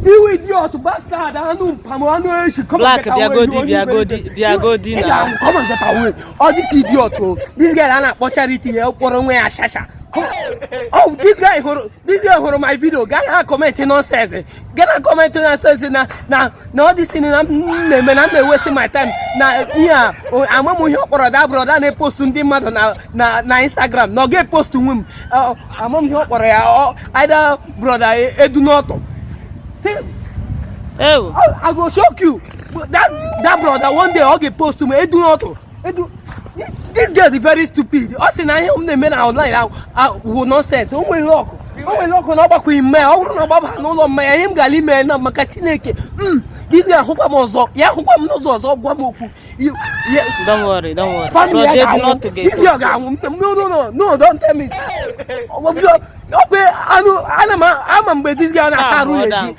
You idiot bastard, anụ mpam, anụ eshi, come Black, and get away. bịagodi, You onye bịagodi, iberibe. bịagodi Ị na. ga-anwụ, come and get away. All this idiot o, this guy a na-akpọ Charity ya kpọrọ onwe ya shasha. Oh, this guy hụrụ my video, gaa na comment nonsense, gaa na comment nonsense na all this thing na m na-eme, na m na-waste my time na ihe a. Ama m ihe ọ kpọrọ that brother na-epost ndị mmadụ na Instagram na ọ ga-epost nwe m. Ama m ihe ọ kpọrọ ya, either brother Edunọtọ. See, Ewo. I go shock you. But that brother, one day ọ ga-post m Edunọtọ. Edu this girl is very stupid. Ọ sị na ihe m na-eme na online wụ nonsense. O nwere ọkụ na ọ gbakwaghị mmanya. Ọ bụrụ na ọ gbaba n'ụlọ mmanya, ihe m gara ime na maka Chineke. This girl hụkwa m ọzọ, ya hụkwa m n'ụzọ ọzọ, gwa m okwu. Don't worry, don't worry. Family ya Brother ga-anwụ. Edunọtọ This girl ga-epost. ga-anwụ. No, no, no, no, don't tell me. Ọkwe anụ ana m ama mgbe this girl na-asa arụ Calm n'ezi. down, calm.